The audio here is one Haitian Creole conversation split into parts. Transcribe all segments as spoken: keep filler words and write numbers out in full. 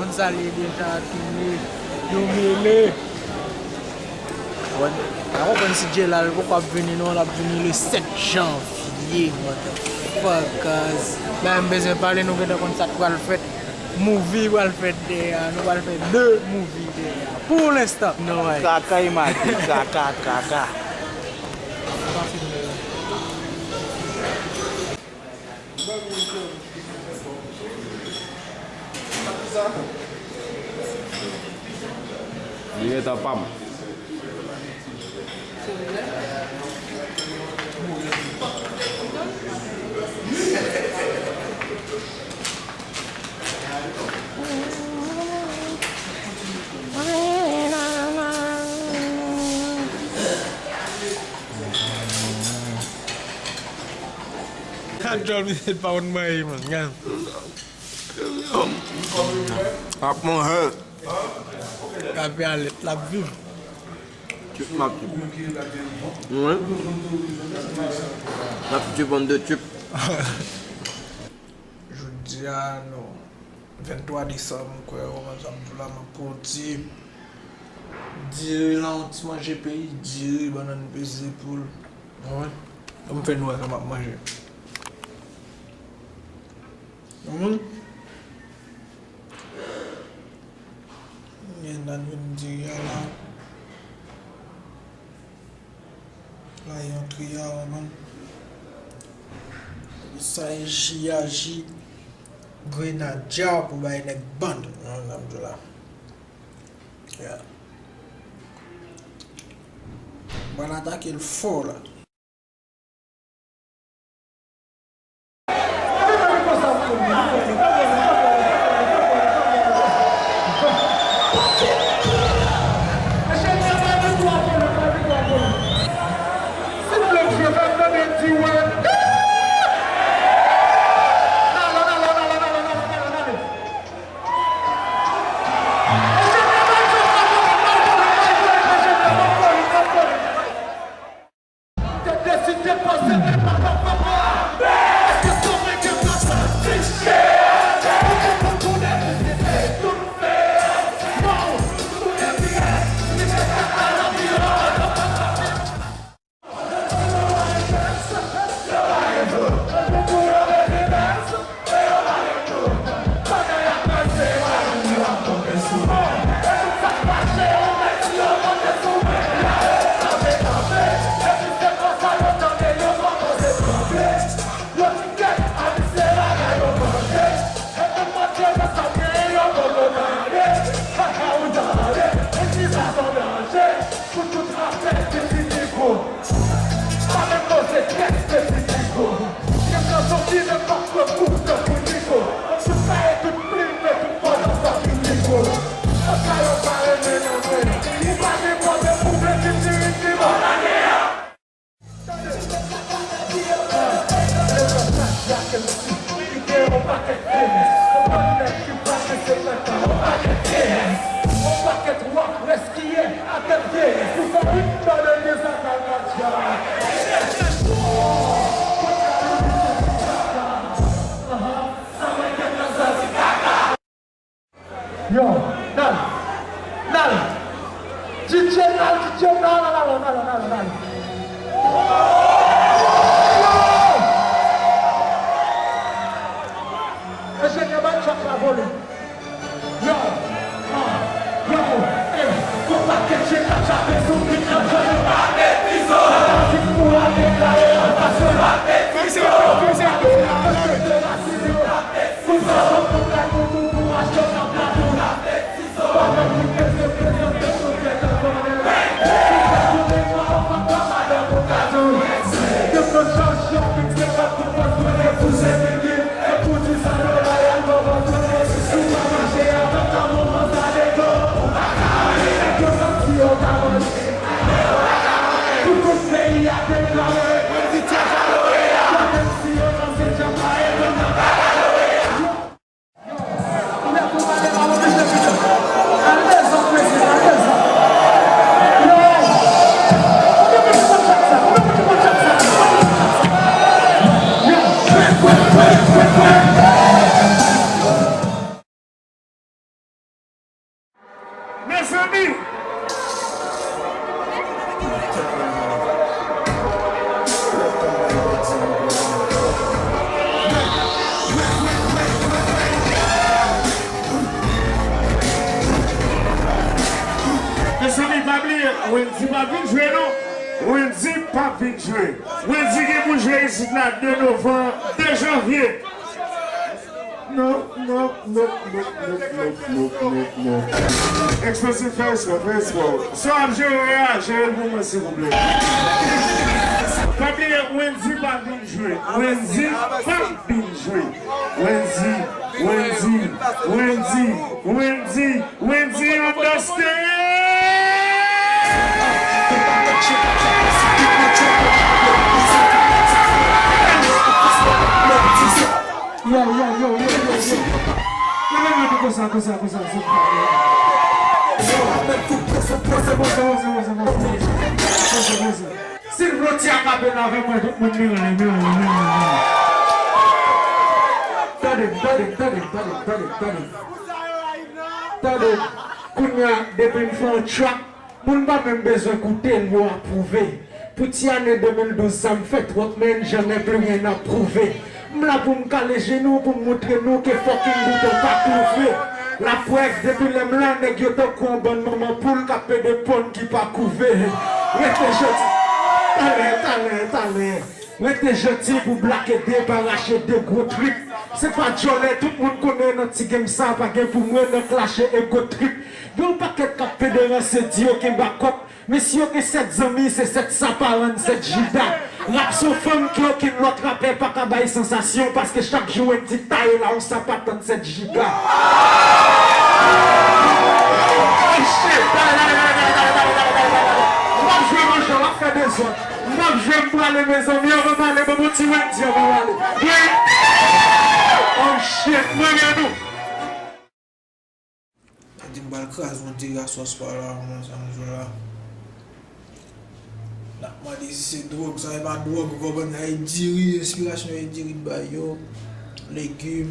Konn sa l ye deja, tounen, yo mele. Bon, pa konprann si Jelal poko ap vini non, l ap vini le sèt janvye, motherfuckers. Bagay m bezwen pale, nou gentan konn sa k pral fèt. Movie pral fèt dèyè a, nou pral fè de movie dèyè a. Pou lenstan, nou wè. Kaka e mati, kaka, kaka. Li gentan pa m. Gad djòl misye pa konn manje, man. Gad. Ap manje. Kape alèt, l ap viv. Tchup, m ap tchup. Wi. M ap tchup, on de tchup. Jodi a, nou, venntwa desanm, m kwè, ou konn sa m di w la, m ap pran yon ti diri la, yon ti manje peyi, diri, bannann peze poul. Ou konprann? Pou m fè nou wè sa m ap manje. Ou konprann? Gen nan vin diri a la. La, yon triya, man. Sa e ji a, ji grenadya pou bay nèg band. Nan, nan, la. Yeah. Mwen atake l fò la. Pou tout afè, pitit li gwo. Pa menm poze kèk pitit li gwo. Gen nan zon ki menm pa pran kou tankou Nico. Tout sa e tout plim e tout fò nan fò ki Nico. Anka yo pa renmen nan mwen. Ou pa gen pwoblèm pou mwen ki diri ki bon. Yo, nal. Nal. D J nal, D J nal, nal, nal, nal, nal. Yo! Enjenyè, bay track la vole. Yo! Ah! Yo! Eh! Gon pakèt jèn k ap chape sou bit nan, yo pa met mizo. Sa pa jis pou al deklare anvansman. Wendy p ap vin jwe. Wendy gen pou jwe isit la de novanm, de janvye. Non, non, non, non, non, non, non, non, non. Eksplozif, fè espò, fè espò. Sa w ap jere a, jere l pou mwen, silvouplè. Pa bliye, Wendy p ap vin jwe. Wendy p ap vin jwe. Wendy, Wendy, Wendy, Wendy, Wendy on the stage! Yo, yo, yo, yo, yo, yo. Leve men tou konsa, konsa, konsa, se pa. Poze, poze, poze, poze, poze. Poze, poze. Si l vle ti akapela avè mwen, tout moun menm, menm, menm, menm. Tande, tande, tande, tande, tande, tande. Tande, kounye a, depi m fè yon track, moun pa menm bezwen koute l, yo apwouve. Pou ti ane de mil douz sa m fè twòp, men je n'ai plus rien à prouver. M la pou m kale jenou, pou m montre nou ke fucking bouton pa twouve. Laprès, depi lè m la, nèg yo tankou yon bann manman poul k ap pede ponn ki pa kouve. Rete jodi. Talè, talè, talè. Rete jodi pou blake de, pa rache de gwo trip. Se pa djòlè, tout moun konnen nan ti game sa, pa gen pou mwen nan klache ego trip. Gen yon pakèt k ap pede ranse, di yo gen bakòp. Men si yo gen sèt zanmi, se sèt sa pa rann sèt jida. Rap se yon fanm ke okenn lòt rapè pa ka bay sansasyon, paske chak jou Wendy taye la yon sapat rann sèt jida. Oh, shit! M ap jwe manje, w ap fè dezòd. M ap jwe, m prale, mezanmi, anvan m ale, ban m yon ti Wendy anvan m ale. Wendy! Oh, shit! Mwen gen nou. Sa di m pral kraze yon diri a sòs pa la, mwen, sa m di w la. N ap mande si se dwòg, sa e pa dwòg, ou konprann? Sa e diri, enspirasyon e diri bay yo, legim,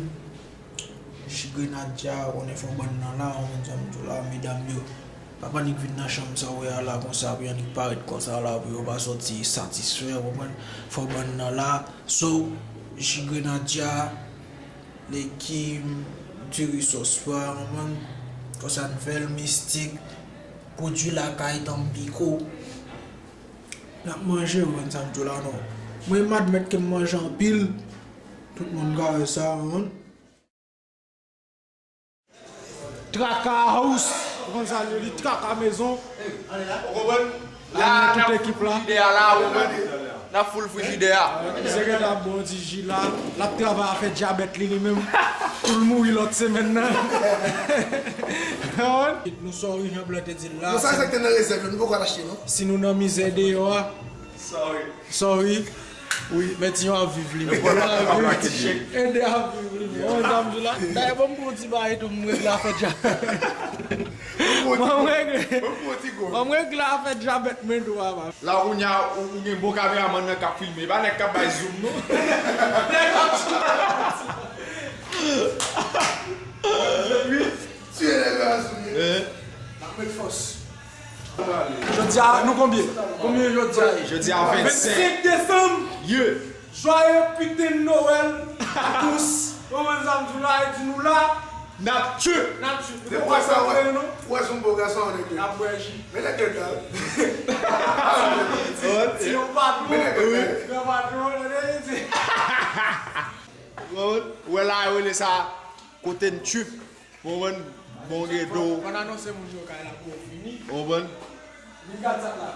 ji grenadya, ou konnen fò bann nan la, ou konprann sa m di w la, medam yo. Pa annik vin nan chanm sa w wè a la konsa, pou y annik parèt konsa la, pou yo pa sòti satisfè, ou konprann? Fò bann nan la, so, ji grenadya, legim, diri sòs pa, ou konprann? Konsa n fè l mistik, pwodui lakay Tampico. N ap manje, ou konn sa m di w la non. Mwen m admèt ke m manje anpil, tout moun ka wè sa, ou konprann? Traka house, ou konn sa l ye, li traka mezon. Ou konprann? La, n ap foul frijidè a la, ou konprann? N ap foul frijidè a. Misye gentan ap bwè yon ti ji la, l ap travay afè dyabèt li, li menm. Pou l mouri lòt semèn nan. Nou sòri, Jan Blan te di l la. Non, sa se te nan rezèv yo, nou poko al achte non. Si nou nan mizè deyò a, sòri. Sòri. Wi, men ti yo ap viv li menm. Ede ap viv li menm. Yon zanmi la. Dayè, bon, m pran ti bagay tou, m regle afè dja. Mwen regle. Mwen regle afè djabèt men tou, papa. La, kounye a, ou, ou gen bon kameramann nan k ap filme. E pa nèg k ap bay zoom, non. Nèg ap zoom. Tiye nèg la zoom. N ap met fòs. Jodi a, nou konbyen? Konbyen jodi a ye? Jodi a vennsenk. Vennsenk desanm. Yeah. Joyeux putain de Noël à tous. Ou konprann sa m di w la, e di nou la. N ap tchip. N ap tchip. Nou poko sa wè, non. Wè, se yon bon gason, nèg yo. N ap bwè ji. Men nèg yo dal. Ti yon patwon. Men nèg yo dal. Gran patwon, nèg yo di. Wè la, yo rele sa kote n tchip. Ou konprann? Bon gen do. Fò n anonse moun yo kay la pou yo vini. Ou konprann? Vin gad sa la.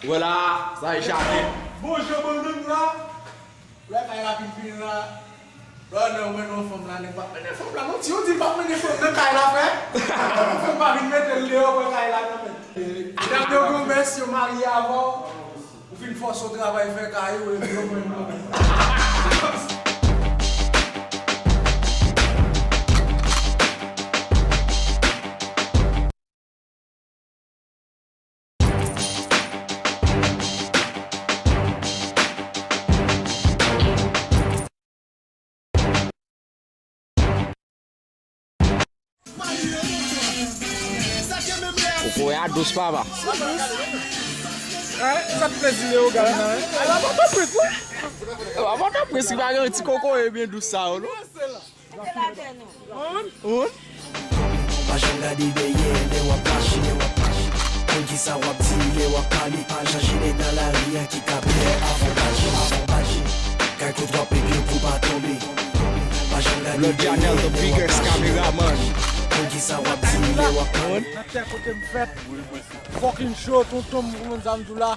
Vwala, sa e jaden. Bon jan bannann la. Lè kay la fin fini la. Bannann, ou mennen yon fanm la, nèg pa mennen fanm la. Non, ti yo di l pa mennen fanm nan kay la, frè. Fanm pa vin mete l deyò, pran kay la kanmenm. Medam yo, granmès, yo marye avè w. Ou fin fòse w travay fè kay ou, epi yo pran yon. Kokoye a dous, papa. Sa dous? Hein? Sa t plezi Leogane nan, hein? Ala Pòtoprens, wi. Ewa, Pòtoprens ki pa gen yon ti kokoye byen dous sa yo, non? Ou konn? Pa janm gade dèyè lè w ap mache. Konn kisa w ap di lè w ap pale, pa jan jile nan lari a ki ka pè avantaj, avantaj. Kay kout w ap epi pou pa tonbe. Pa janm gade dèyè lè w ap mache. Konn kisa w ap di lè w ap pale. Nan tè kote m fèt. Fucking show, tonton, m konn sa m di w la.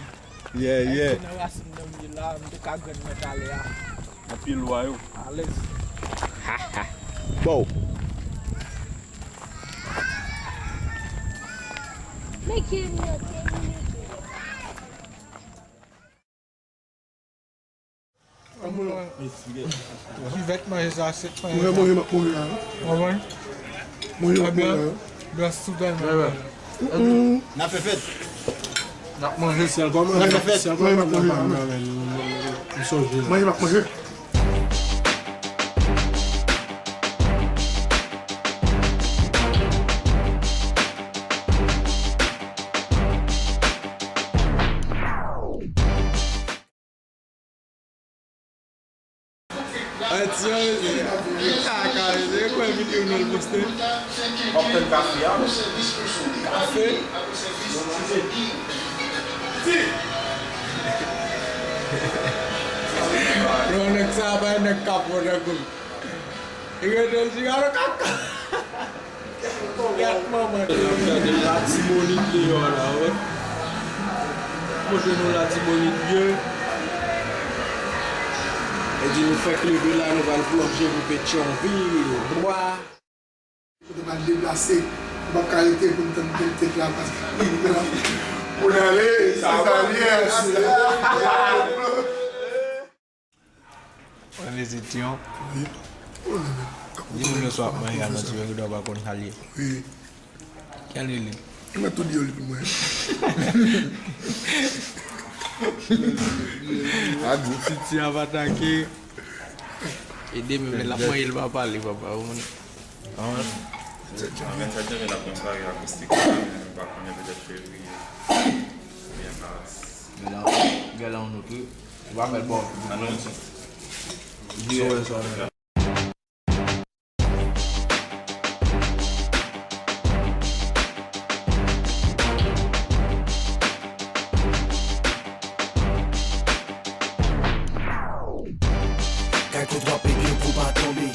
Yeah, yeah. Nan rasin nan m ye la, m te ka grenn mwen talè a. Anpil lwa yo. Alèz. Bow. Meke m yo te meke. Kivèt manje sa, asyèt manje sa. Mwen manje, m ap manje la. Mwen manje. Manje, m ap manje la. Blan sou dan manje. N ap fè fèt. N ap manje. Sèl kòman, sèl kòman m ap manje la, men m sonje la. Manje, m ap manje. Ay, ti yo, mesye. Kaka, mesye. E kwen videyo nou al poste? W ap tann kafe a. Kafe? Yo, nèg sa a pa yon nèg k ap pran nan kou. Li rete l di, "Gade kaka." Gad manman. N ap gade Latibonit deyò la, wi. Montre nou Latibonit byen. E di nou fèk leve la, nou pral plonje pou Petyonvil. Bwa. Kote m al deplase, m p ap ka rete pou m tann tèt la, paske pou n ale, se sa l ye. Mwen vizit yon. Wi. Di moun yo sa w ap manje a nan ti yo, yo pa konn sa l ye. Wi. Ki jan l rele? Mwen tou di yo li pou mwen. Titi ap atake. Ede m, men l ap manje, l pa pale, papa. Ou konn. An. Vennsenk janvye n ap gen yon sware akoustik la, men nou pa konnen, petèt fevriye. Oubyen mas. Gen la, gen la yon nòt, wi. Ou pa fè l pa w. Alon. Jwe sa. Kay kout w ap epi pou pa tonbe.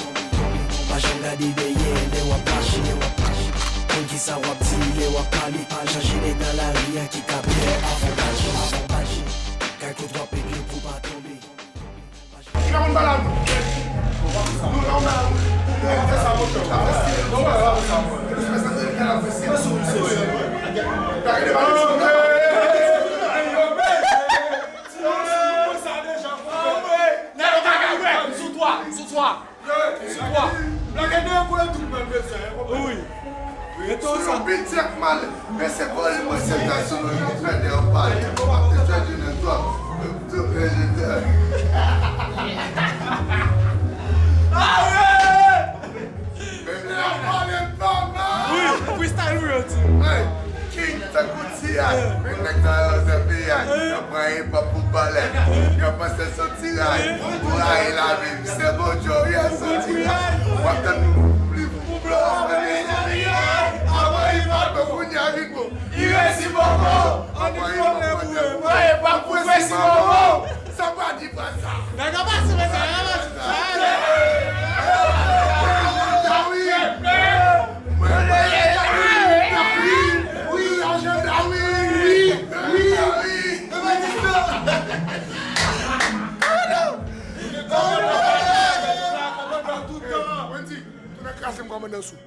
Pa janm gade dèyè lè w ap mache. Konn kisa w ap di lè w ap pale. Pa jan jile nan lari a ki ka pè avantaj. Kay kout w ap epi pou pa tonbe. Wi. Sou nou piti ak mal, men se kole mwen se ta sou nou, nou pèdi anpale. Mwen te fè di nan twa. Tou rejete. Menm lè w pale m pa mal. Wi, freestyle wi yo di. Hey, King tankou T I. Men nèg sa yo se P I. Yo pran hip hop pou balèt. Yo panse se yon tiray. Pou rayi lavi m. Se Bondye w ye, se yon tiray. W ap tann nou pli pou blan. Avan hip hop kounye a vin bon. Li resi bobo. Annik pwoblèm ou. Mwen pa pou resi bobo. Sa pa di pa sa. Nèg a pase, mesye, nèg a pase. Mwen, mwen, mwen, wi, ajanda, wi, wi, wi, wi. Mwen di, tou nan krasi m kòmandan sou.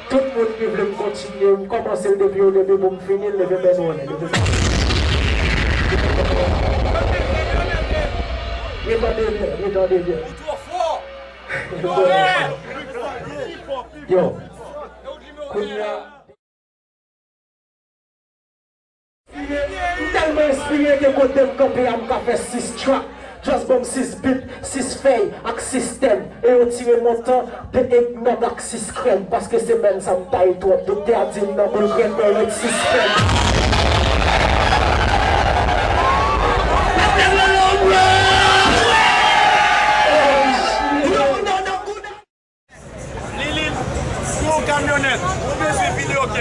Tout moun ki vle m kontinye, m kòmanse l depi o debi pou m fini l, leve men nou anlè, leve men nou. Retande byen, retande byen. Yo, kounye a. M tèlman enspire ke kote m kanpe a, m ka fè sis track. Just ban m sis beat, sis fèy ak sis tèm. E yo tire montan de eggnog ak sis krèm. Paske semèn sa m taye twòp. Doktè a di m nan boul grenn mwen ret sis krèm. Lilin, gwo kamyonèt, ou bezwen vini, oke.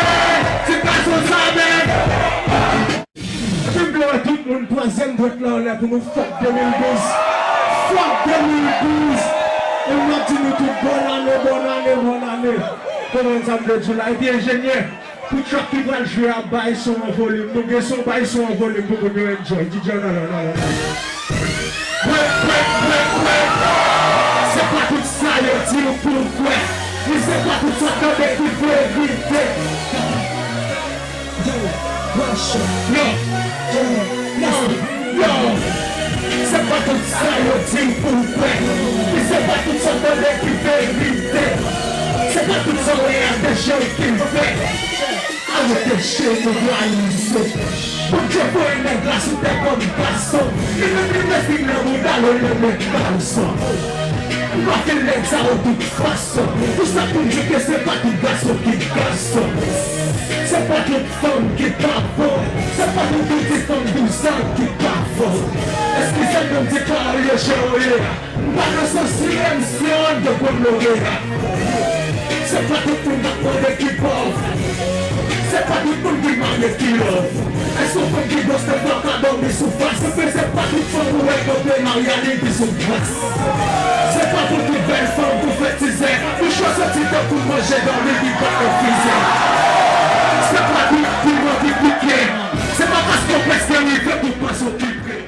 Se pa sa sa menm. Epi m vle wè tout moun twazyèm dwèt la anlè pou nou fòk de mil douz. Fòk de mil douz. E m ap di nou tout bòn ane, bòn ane, bòn ane. Konprann sa m vle di w la. Epi enjenyè, pou track ki pral jwe a, bay son an volim. Nou gen son, bay son an volim pou moun yo enjoy. D J ann alè, ann alè, ann alè. Wè, wè, wè, wè. Se pa tout sa yo di w pou w kwè. Ni se pa tout sa w tande ki verite. Yo, yo, yo, yo. Se pa tout sa yo di w pou w kwè. Ni se pa tout sa w tande ki verite. Se pa tout sa w wè a de je w ki fè. Arete cheri, nou pral lise. Bondye voye nèg la sou tè kòm gason. Li menm li te fin nan bouda l, li menm kalson. M pa fè nèg sa yo tout fason. Pou sa pou m di ke se pa tout gason ki gason. Se pa tout fanm ki pa bon. Se pa tout pitit fanm douz an ki pa bon. Eskize m, m di kòman yo je w ye. M pa nan sans li, M C an de gwo loreya. Se pa tout moun k ap mande ki pòv. Se pa tout moun ki marye ki love. Èske w konn ki gwòs tèt la ka dòmi sou fas? Epi se pa tout fanm ou wè k ap marye a li pi sou gras. Se pa pou tout bèl fanm pou fè tizè. Bouch yo santi tankou manje dòmi ki pa konfize. Se pa tout piman ki pike. Se pa paske w prèske rive pou panse w ki pre.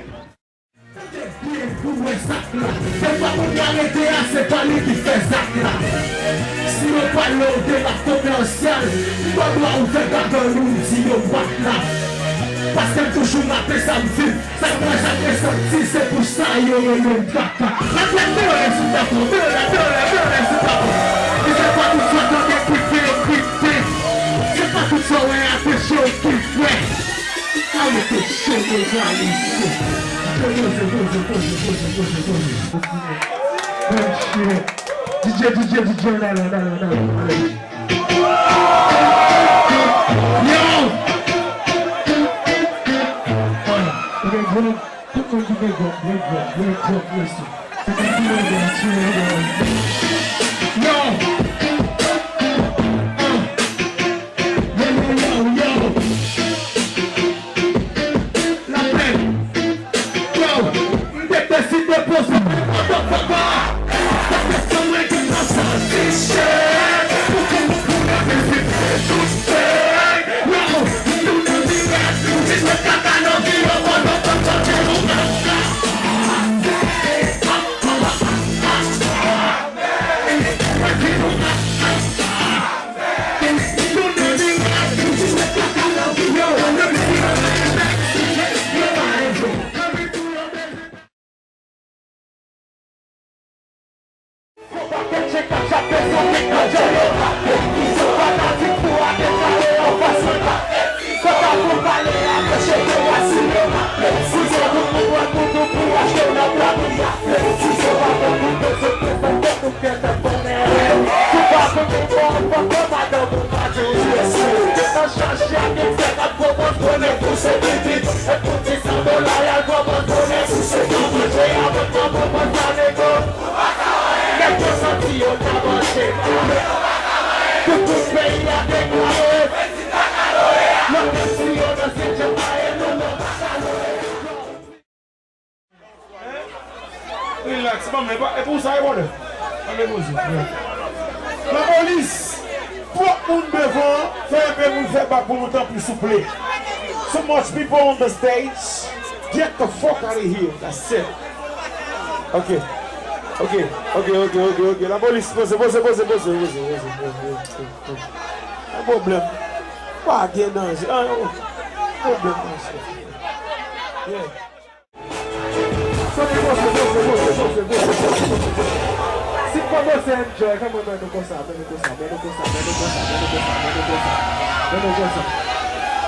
Tande byen pou w wè sa k la. Defwa moun nan rete a, se pa li ki fè zak la. Si yo pale w de rap komèsyal, m pa dwa ouvè gagann ou di yo wak la. Paske m toujou rape sa m viv. Sa k mwen, sa k mwen santi, se pou sa yo rele m kaka. Rap la, mele sou tapo, mele, mele, mele sou tapo. E se pa tout sa tande ki fè yo krite. Se pa tout sa w wè a, se cho ki fè. Arete cheri, yo pral lise. Poze, poze, poze, poze, poze, poze. Bon shit. D J, D J, D J, ann ale, ann ale, ann ale, ann ale. Yo! Ou gen dwòg? Tout moun ki gen dwòg, dwòg, dwòg, dwòg, dwòg, mesye. Yo! Yo, yo, yo, yo! Lapè! Yo! M te deside poze motherfucker! Paske san mwen ki nan sa fiche. Pou ki pou pou la vizite tout fèy. Yo! M tounen mirak, m di se kaka nan vi yo, motherfucker, te nou kaka. Nèg fè k ap gwo pòs bonè pou se pitit. E pou ti san dola y al gwo pòs bonè pou se pitit. Manje avèk manman pòs pa nego. Nèg yo santi yo ta manje. Tout, tout peyi a deklare. Lòt nèg si yo nan sitye pa e nou nan bakaloreya. Relax, manman, e pa, e pou sa, e bòdè. Ann repoze. Lapolis, twòp moun devan, fè enpe moun fè bak pou nou, tanpri, souple. So much people on the stage. Get the fuck out of here. That's it. Ok. Ok, ok, ok, ok, ok. Lapolis, poze, poze, poze. Pa pwoblèm. Pa gen danje. Ah, pwoblèm, danje. Yeah. Sote, poze, poze, poze, poze, poze, poze, poze. Si n pa poze, enjoy, kòman, men nou konsa, men nou konsa, men nou konsa, men nou konsa, men nou konsa, men nou konsa, men nou konsa, men nou konsa.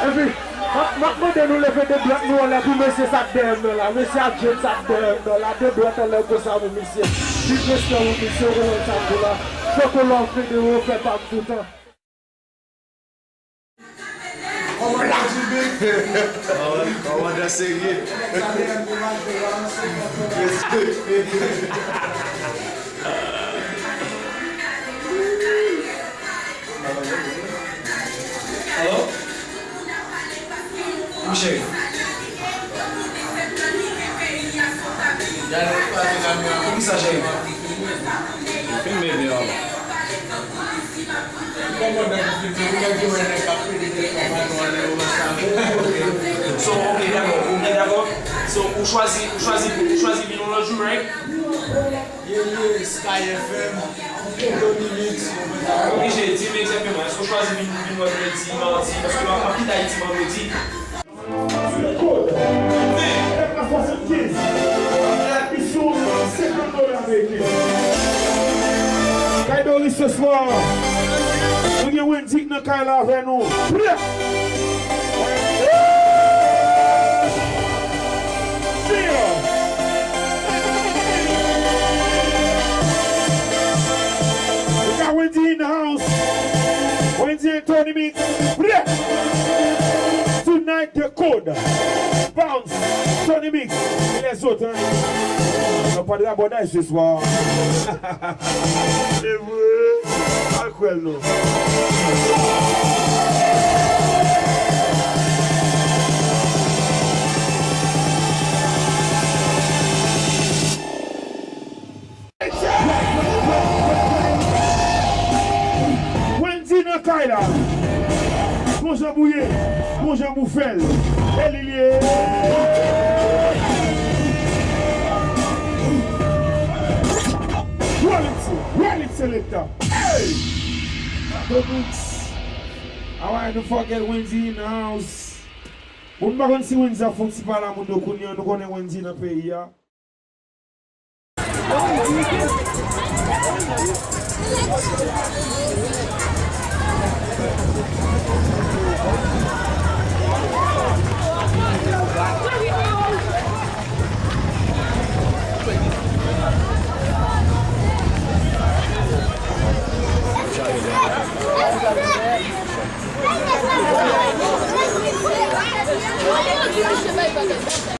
Epi, m ap, m ap mande nou leve de dwèt nou anlè pou mesye sa k dèyè m nan la. Mesye a djèt sa k dèyè m nan la. De dwèt anlè konsa pou misye. Big respè pou misye, ou konprann sa m di w la. Fòk ou love videyo, fè pa m toutan. Kòmandan serye. Alo? Wi, cheri. Poukisa, cheri? Filme byen, wi. So, ok, dakò. Ok, dakò. So, ou chwazi, ou chwazi, ou chwazi vin yon lòt jou, right? Yeah, yeah, Sky F M, Tony Mix. Ok, cheri, di m egzakteman. Èske ou chwazi vin, vin wè m lendi, madi? Paske m ap kite Ayiti vandredi. Sou le kòd. F A swasannkenz. Epi sou senkant dola ameriken. Kay Doris se swa. Nou gen Wendy nan kay la avè nou. Prè! Yeah! We got Wendy in the house. Wendy and Tony Mix. Prè! Tonight, the code. Bounce, Tony Mix, e lèzòt, hein. Nou pa t rabòday se swa. Se vre. Al kwè l non. Wendy nan kay la. Gon jan pou ye, gon jan pou fè l. E li l ye. Roll it, roll it, selector. Hey! Remix. Alright, don't forget Wendy in the house. Bon, m pa konn si Wendy ap fè yon ti pale a moun yo kounye a, nou konnen Wendy nan peyi a.